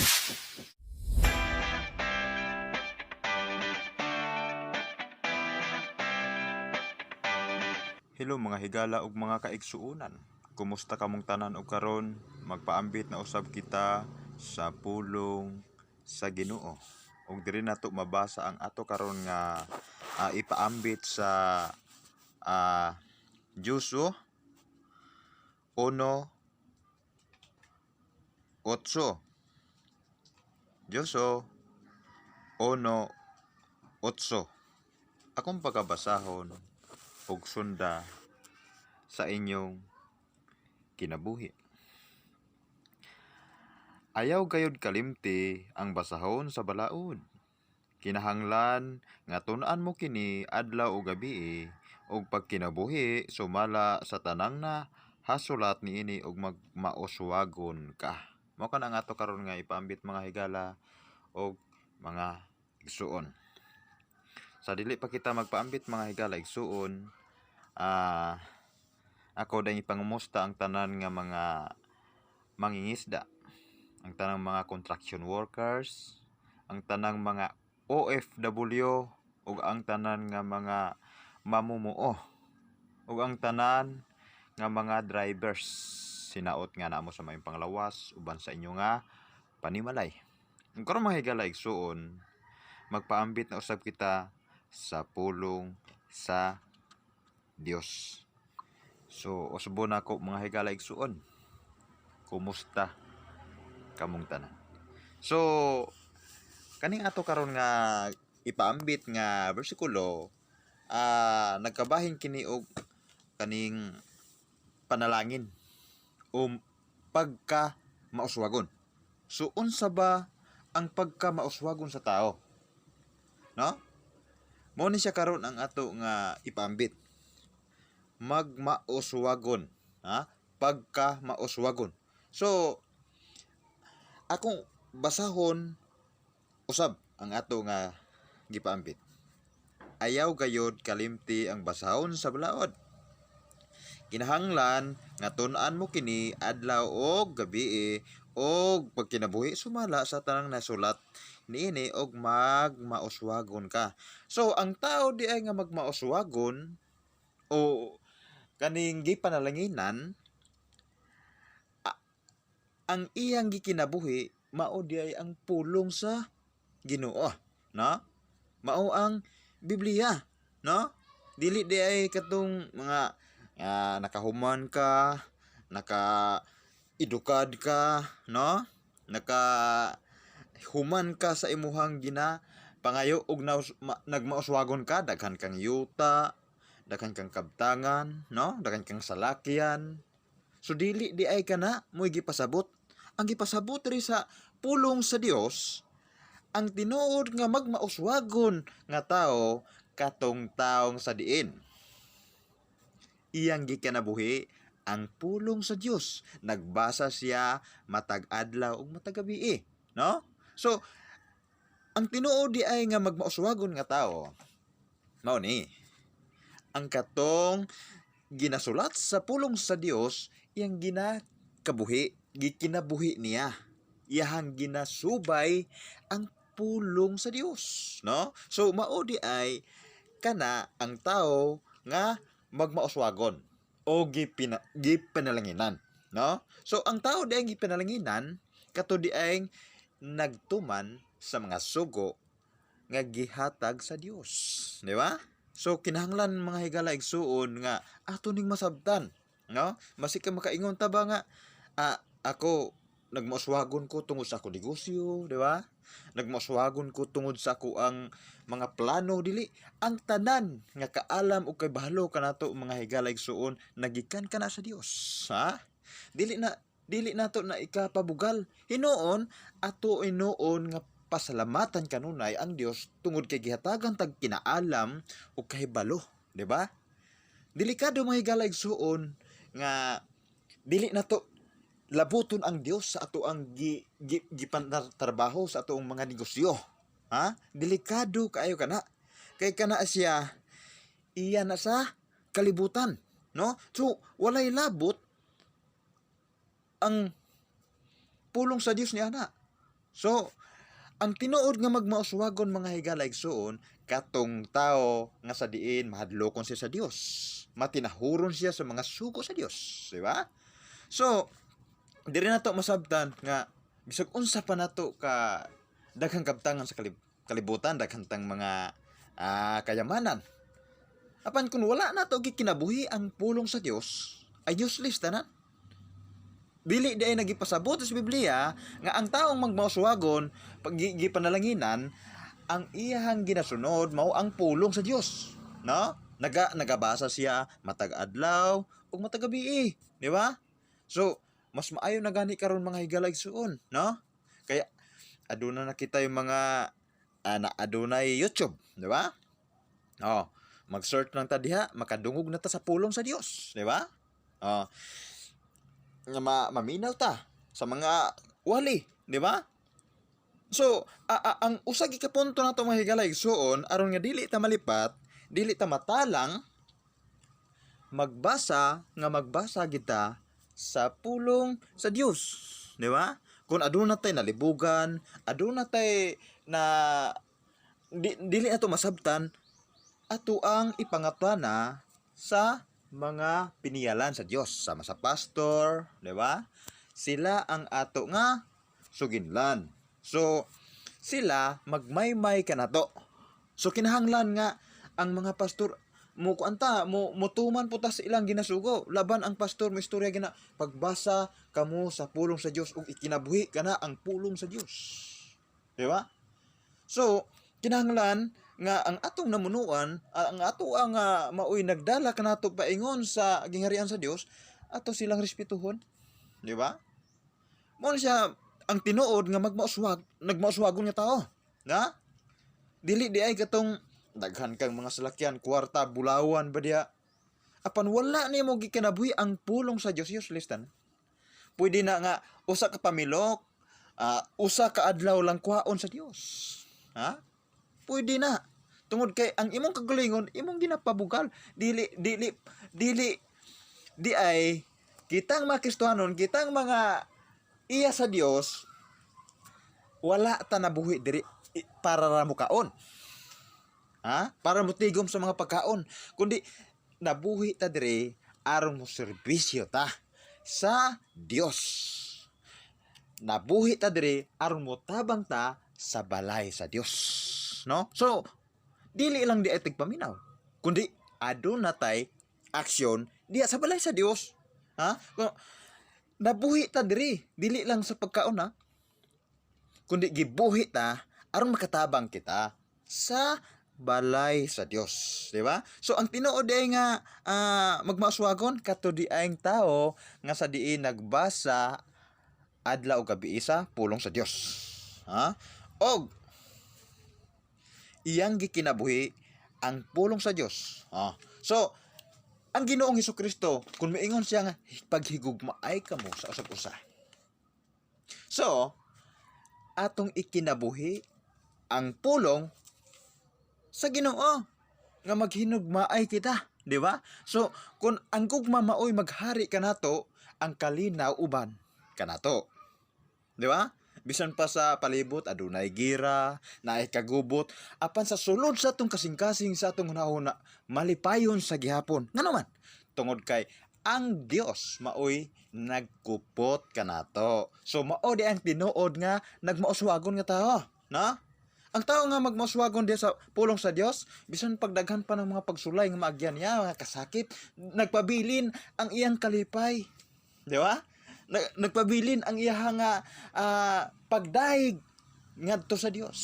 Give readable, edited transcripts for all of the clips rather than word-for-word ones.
Hello, mga higala ug mga kaigsuonan. Kumusta kamong tanan og karon? Magpaambit na usab kita sa pulong sa Ginoo. Ug diri nato mabasa ang ato karon nga ipaambit sa Joshua 1:8. Joshua 1:8. Akong pagkabasahon ug sunda sa inyong kinabuhi. Ayaw gayud kalimti ang basahon sa balaod. Kinahanglan nga tun-an mo kini adlaw ug gabii ug pagkinabuhi sumala sa tanang na hasulat niini ug magmauswagon ka. Mao kana ang ato karon nga ipaambit, mga higala ug mga igsuon. Sa dili pa kita magpaambit, mga higala, igsuon, ako dayong ipangumusta ang tanan nga mga mangingisda, ang tanang mga construction workers, ang tanang mga OFW ug ang tanan nga mga mamumuo ug ang tanan nga mga drivers. Hinaot nga namo sa maayong panglawas uban sa inyo nga panimalay. Ug karon, mga higala, igsuon, magpaambit na usab kita sa pulong sa Dios. So usbon nako, mga higala, igsuon. Kumusta kamong tanan? So kaning ato karon nga ipaambit nga bersikulo, nagkabahin kini og kaning panalangin o pagka mauswagon. So unsa ba ang pagka mauswagon sa tao? No? Mao ni siya karon ang ato nga ipaambit. Magmauswagon, ha? Pagka mauswagon. So akong basahon usab ang ato nga gipaambit. Ayaw gayod kalimti ang basahon sa balaod. Kinahanglan nga tun-an mo kini adlaw og gabii og pagkinabuhi sumala sa tanang nasulat niini og magmauswagon ka. So ang tao di ay nga magmauswagon o kaning gipanalanginan, ang iyang gikinabuhi mao di ay ang pulong sa Ginoo, no? Mao ang Biblia, no? Dili di ay katong mga nakahuman ka, naka edukad ka, no? Naka human ka sa imuhang gina pangayo og nagmauswagon ka, daghan kang yuta, daghan kang kabtangan, no? Daghan kang salakyan. So dili di ay kana mo'y gipasabot. Ang gipasabot diri sa pulong sa Dios, ang tinuod nga magmauswagon nga tao katong taong sa diin iyang gikinabuhi ang pulong sa Dios. Nagbasa siya matag adlaw ug matag gabii, no? So ang tinuod di ay nga magmauswagon nga tao mao ni ang katong ginasulat sa pulong sa Dios, iyang ginakabuhi, gikinabuhi niya. Iyahang ginasubay ang pulong sa Dios, no? So mao di ay kana ang tao nga magmauswagon o gipanalanginan, no? So ang tao di ay gipanalanginan kato di ay nagtuman sa mga sugo nga gihatag sa Dios, di ba? So kinahanglan, mga higala, igsuon, nga ato ning masabtan, no? Masig ka makaingon ta ba nga ako nagmauswagon ko tungod sa ako negosyo, di ba? Nagmauswagon ko tungod sa ako ang mga plano. Dili ang tanan nga kaalam ug kabalo kanato, mga higala, igsuon, nagikan kana sa Dios, ha? Dili nato na ikapabugal. Hinuon ato hinuon nga pasalamatan kanunay ang Dios tungod kay gihatagan tag kinaalam ug kahibalo, di ba? Delikado, mga higala, igsuon, nga dili nato labuton ang Dios sa ato ang gipantrabaho sa atoang mga negosyo. Ha? Delikado kaayo kana. Kay kana siya iya na sa kalibutan, no? So walay labot ang pulong sa Dios niya na. So, ang tinuod nga magmauswagon, mga higala igsuon, katong tao nga sa diin mahadlokon siya sa Dios. Matinahuron siya sa mga sugo sa Dios, di ba? So, diri nato masabtan nga bisag unsa pa nato ka daghang kabtangan sa kalibutan, daghan tang mga kayamanan. Apan kung wala nato gikinabuhi ang pulong sa Dios, ay useless tanan. Dili di ay nagipasabot sa Biblia nga ang taong magmauswagon pag gipanalanginan, ang iyahang ginasunod mao ang pulong sa Dios, no? Nagabasa siya matag adlaw ug matag gabi, di ba? So, mas maayo na gani karon, mga higala igsuon, no? Kaya aduna na kita yung mga na adunay YouTube, di ba? Oh, mag-search lang ta diha, makadungog na ta sa pulong sa Dios, di ba? Oh, nga maminaw ta sa mga wali, di ba? So, ang usa ka punto nato, mga higala igsuon, aron nga dili ta malipat, dili ta matalang, magbasa nga magbasa kita sa pulong sa Dios, di ba? Kung aduna tay nalibugan, aduna tay na dili nato masabtan, ato ang ipangatana sa mga piniyalan sa Dios, sama sa pastor, di ba? Sila ang ato nga suginlan. So, sila magmaymay kanato. So kinahanglan nga ang mga pastor mo kuan ta mo motuman po ta sa ilang ginasugo. Laban ang pastor mo istorya gina pagbasa kamo sa pulong sa Dios ug ikinabuhi kana ang pulong sa Dios. Di ba? So, kinahanglan nga ang atong namunuan, ang ato ang maoy nagdala kanato paingon sa gingharian sa Dios, ato silang respetuhon. Di ba? Mao na siya ang tinuod nga nagmauswagon nga tao. Na? Dili di ay katong daghan kang mga salakyan, kwarta, bulawan ba diya. Apan wala nimo gikinabuhi ang pulong sa Dios, useless tan. Pwede na nga usa ka pamilok, usa ka adlaw lang kwaon sa Dios. Ha? Pwede na. Tungod kay ang imong kagalingon, imong ginapabugal. Dili dili dili di ay kitang mga Kristohanon, kitang mga iya sa Dios, wala ta nabuhi diri para ra mukaon. Ha? Para motigom sa mga pagkaon. Kundi nabuhi ta diri aron mo serbisyo ta sa Dios. Nabuhi ta diri aron mo tabang ta sa balay sa Dios. No? So, dili lang di ay tigpaminaw, kundi aduna tay aksyon diya sa balay sa Dios. Ha? Kung nabuhi ta diri, dili lang sa pagkaon ha. Kundi gibuhi ta aron makatabang kita sa balay sa Dios, di ba? So ang tinuod ay nga magmauswagon kato di ay tao nga sa diin nagbasa adlaw ug gabi sa pulong sa Dios. Ha? Og iyang gikinabuhi ang pulong sa Dios. Ah. So ang Ginoong Hesus Kristo, kung miingon siya nga paghigugmaay kamo sa usag usa. So, atong ikinabuhi ang pulong sa Ginoo nga maghinugmaay kita, di ba? So, kung ang gugma maoy maghari kanato, ang kalinaw uban kanato. Di ba? Bisan pa sa palibot adunay gira, naay kagubot, apan sa sulod sa atong kasing-kasing, sa atong hunahuna, malipayon sa gihapon. Ngano man? Tungod kay ang Dios maoy nagkupot kanato. So mao di ang tinuod nga nagmauswagon nga tao, na? Ang tao nga magmauswagon diya sa pulong sa Dios, bisan pagdaghan pa ng mga pagsulay nga maagyan niya, mga kasakit, nagpabilin ang iyang kalipay. Di ba? Nagpabilin ang iyang nga pagdaig ngadto sa Dios.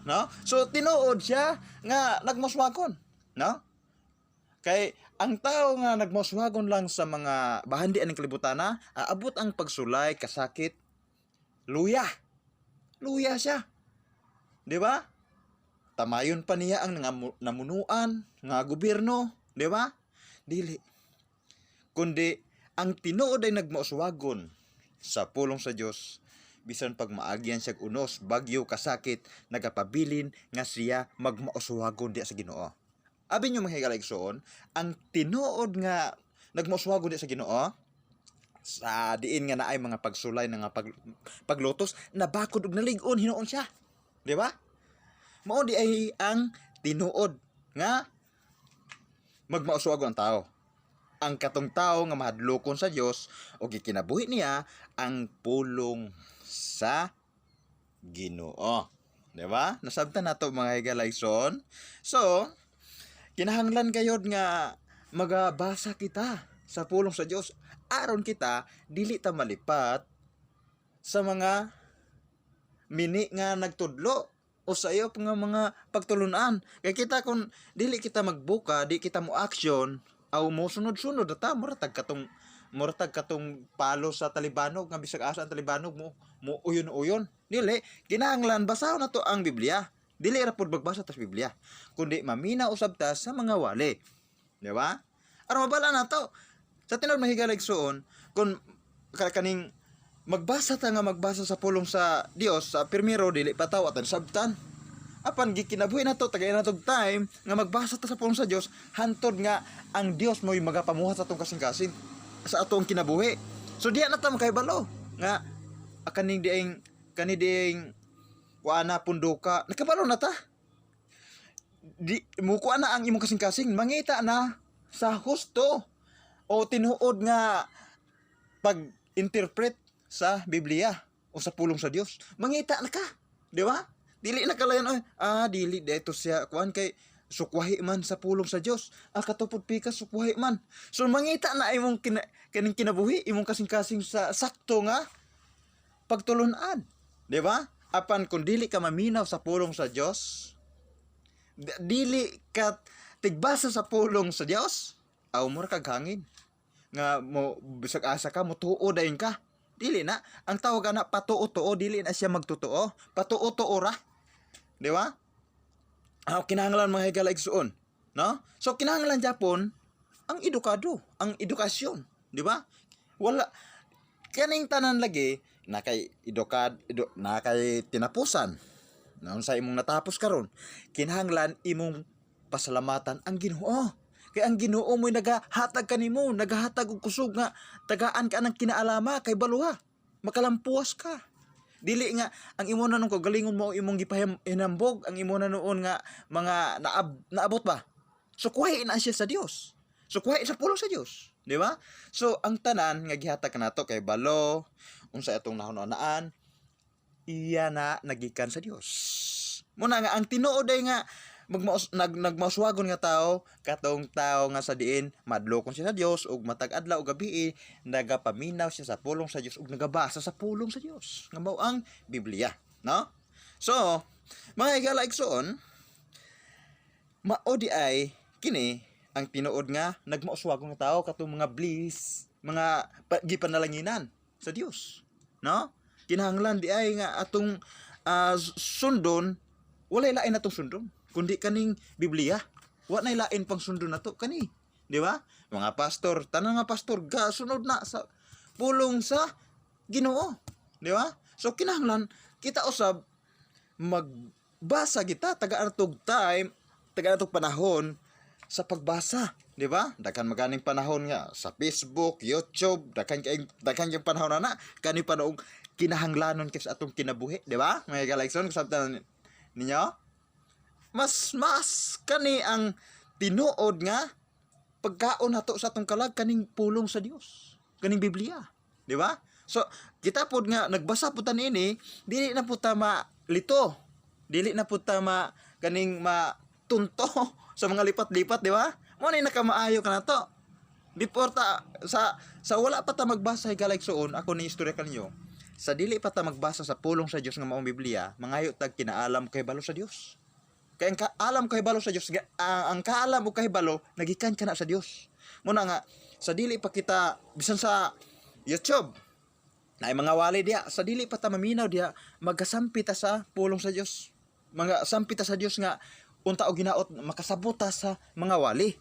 No? So tinuod siya nga nagmauswagon, no? Kay ang tao nga nagmauswagon lang sa mga bahandi aning kalibutan na, aabot ang pagsulay, kasakit, luya. Luya siya. Di ba? Tamayon pa niya ang namunuan nga gobyerno, di ba? Dili. Kundi ang tinuod ay nagmauswagon sa pulong sa Dios, bisan pag maagyan siya unos, bagyo, kasakit, nagapabilin nga siya magmauswagon diya sa Ginoo. Abi nyo, mga higala igsoon, ang tinuod nga nagmauswagon diya sa Ginoo, Sa diin nga naay mga pagsulay na nga paglutos, nabakod ug nalig-on hinuon siya. Di ba? Mao di ay ang tinuod nga magmauswagon ang tao. Ang katong tao nga mahadlokon sa Dios o gikinabuhi niya ang pulong sa Ginoo. Di ba? Nasabtan nato, mga higalaigsoon. So, kinahanglan gayod nga magabasa kita sa pulong sa Dios aron kita dili ta malipat sa mga mini nga nagtudlo o sa iyo nga mga pagtulunan. Kay kita kung dili kita magbuka, di kita mo action, aw mo sunod-sunod na ta, mura tag katong palo sa talibanog nga bisag asa ang talibanog mo mo uyon-uyon. Dili, kinahanglan basahon nato ang Biblia. Dili ra pud magbasa tas Biblia, kundi mamina usab ta sa mga wali. Di ba? Aron mabala nato. Sa tinuod, mga higala igsuon, kung kaning magbasa ta nga magbasa sa pulong sa Dios sa pirmiro dili pa taw atan sabtan. Apan gikinabuhi nato, tagay nato og time nga magbasa ta sa pulong sa Dios hantod nga ang Dios mo'y magapamuhat sa atong kasing-kasing sa atong kinabuhi. So diya na ta makahibalo nga kaning dieng kani dieng kuana punduka, nakabalo na ta, di mukuha na ang imong kasing-kasing, mangita na sa husto o tinuod nga pag-interpret sa Biblia o sa pulong sa Dios. Mangita na ka, di ba? Dili na kalayan, ay, dili dito siya kuan kay sukwahi man sa pulong sa Dios. Ah, katupod pika sukwahi man. So mangita na imong kaning kinabuhi, imong kasing-kasing sa sakto nga pagtulunan. Di ba? Apan kung dili ka maminaw sa pulong sa Dios, dili ka tigbasa sa pulong sa Dios, aw mura kag hangin nga mo bisag asa ka mo tuo dayon ka. Dili na ang tawag ana patuo-tuo, dili na siya magtotoo, patuo-tuo ra, di ba? Ah, kinahanglan, mga higala igsuon, no? So kinahanglan japon ang edukado, ang edukasyon, di ba? Wala kaning tanan lagi na kay edukad edu, na kay tinapusan na sa imong natapos karon, kinahanglan imong pasalamatan ang Ginoo. Kay ang Ginoo mo'y nagahatag kanimo, nagahatag og kusog nga tagaan ka ng kinaalama kay baluha. Makalampuas ka. Dili nga ang imo na nung kagalingon mo imong gipahinambog, ang imo na noon nga mga naabot ba. So kuhay na siya sa Dios. So kuhay sa pulong sa Dios, di ba? So ang tanan nga gihatag kanato kay balo, unsa atong nahunahunaan, iya na nagikan sa Dios. Muna nga ang tinuod ay nga nagmauswagon nga tao katong tao nga sa diin madlokon siya sa Dios ug matag adlaw ug gabi nagapaminaw siya sa pulong sa Dios ug nagabasa sa pulong sa Dios nga mao ang Biblia, no? So, mga higala igsoon, mao di ay kini ang tinuod nga nagmauswagon nga tao, katong mga bliss, mga gipanalanginan sa Dios, no? Kinahanglan di ay nga atong sundon, walay lain atong sundon kundi kaning Biblia. Wa nay lain pang sundon nato kani, di ba? Mga pastor, tanan nga pastor ga sunod na sa pulong sa Ginoo, di ba? So kinahanglan kita usab magbasa kita, tagaan tog time, tagaan tog panahon sa pagbasa, di ba? Daghan maganing panahon nga sa Facebook, YouTube, daghan kay panahon na kani panahon kinahanglanon kay sa atong kinabuhi, di ba? Mga higala igsoon, kasabtan ninyo? Mas mas kani ang tinuod nga pagkaon nato sa atong kalag, kaning pulong sa Dios, kaning Biblia, di ba? So kita pod nga nagbasa pud ta niini, dili na pud ta malito, dili na pud ta ma kaning matunto sa mga lipat-lipat, di ba? Mo ni nakamaayo ka nato. Before ta sa wala pa ta magbasa, higala igsuon, ako ni istorya kanyo. Sa dili pa ta magbasa sa pulong sa Dios nga maong Biblia, mangayo tag kinaalam kay balo sa Dios. Kay ang kaalam kahibalo sa Dios, ang kaalam o kahibalo nagikan kana sa Dios. Muna nga sa dili pa kita bisan sa YouTube na mga wali diya, sa dili pa ta maminaw diya, magasampi ta sa pulong sa Dios. Mga sampi ta sa Dios nga unta og ginaot makasabot ta sa mga wali.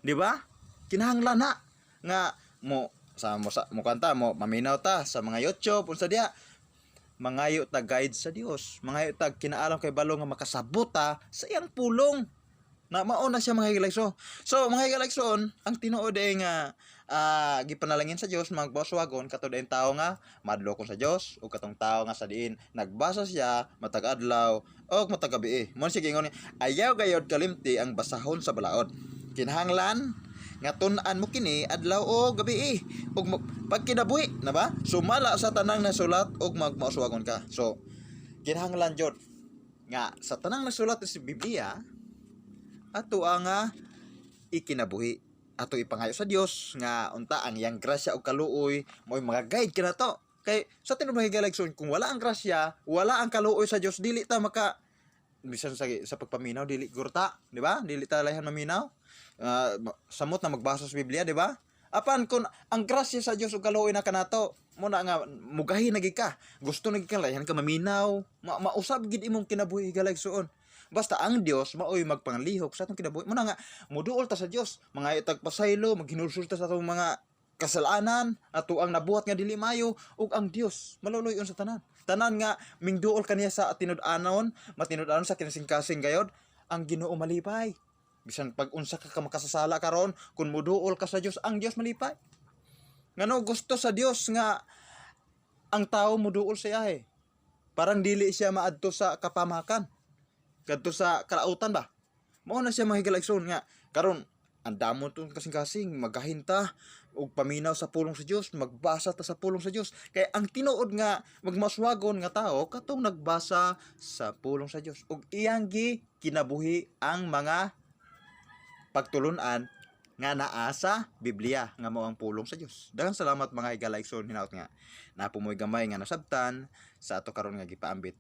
Di ba? Kinahanglan na nga mo sa mo sa mo kanta mo maminaw ta sa mga YouTube unsa diya, mangayo ta guide sa Dios, mangayo ta kinaalam kay balo nga makasabot ta sa iyang pulong. Na mao na siya, mga higaligso. So mga higaligsoon, ang tinuod ay nga gipanalangin sa Dios magmauswagon kato diay tawo nga madlokon sa Dios ug katong tawo nga sa diin nagbasa siya matag adlaw og matag gabi. Mo siya giingon, "Ayaw gayod kalimti ang basahon sa balaod. Kinahanglan nga tun-an mo kini adlaw o gabi ug pagkinabuhi na ba sumala sa tanang nasulat ug magmauswagon ka." So kinahanglan jud nga sa tanang nasulat sa Biblia ato ang nga ikinabuhi, ato ipangayo sa Dios nga unta ang iyang grasya ug kaluoy mo'y mga guide kanato, kay sa tinuod, mga higaligsoon, kung wala ang grasya, wala ang kaluoy sa Dios, dili ta maka bisan sa pagpaminaw, dili gurta, di ba? Dili ta layhan maminaw. Samot na magbasa sa Biblia, di ba? Apan kung ang grasya sa Dios ug kaluoy na kanato mo na nga mugahi na gid ka, gusto na gid ka, layhan ka maminaw, mausab gid imong kinabuhi, higaligsoon, basta ang Dios maoy magpanglihok sa atong kinabuhi. Mo na nga muduol ta sa Dios, mga itag pasaylo, maghinulsol ta sa atong mga kasalanan, ato ang nabuhat nga dili mayo, ug ang Dios maluloy sa tanan tanan nga mingduol kaniya sa tinud-anon, matinud-anon sa kinasingkasing gayod. Ang Ginoo malipay bisan pag unsa ka ka makasasala karon. Kung muduol ka sa Dios, ang Dios malipay. Ngano gusto sa Dios nga ang tao muduol sa iya eh. Parang dili siya maadto sa kapamakan, kadto sa kalautan ba. Mao na siya, mga higaligsoon, nga karon ang damo tong kasing-kasing magahinta og paminaw sa pulong sa Dios, magbasa ta sa pulong sa Dios, kay ang tinuod nga magmaswagon nga tao katong nagbasa sa pulong sa Dios ug iyang gi kinabuhi ang mga pagtulunan nga naa sa Biblia nga mao ang pulong sa Dios. Daghang salamat, mga higaligsoon, hinaot nga naa po moy gamay nga nasabtan sa ato karon nga gipaambit.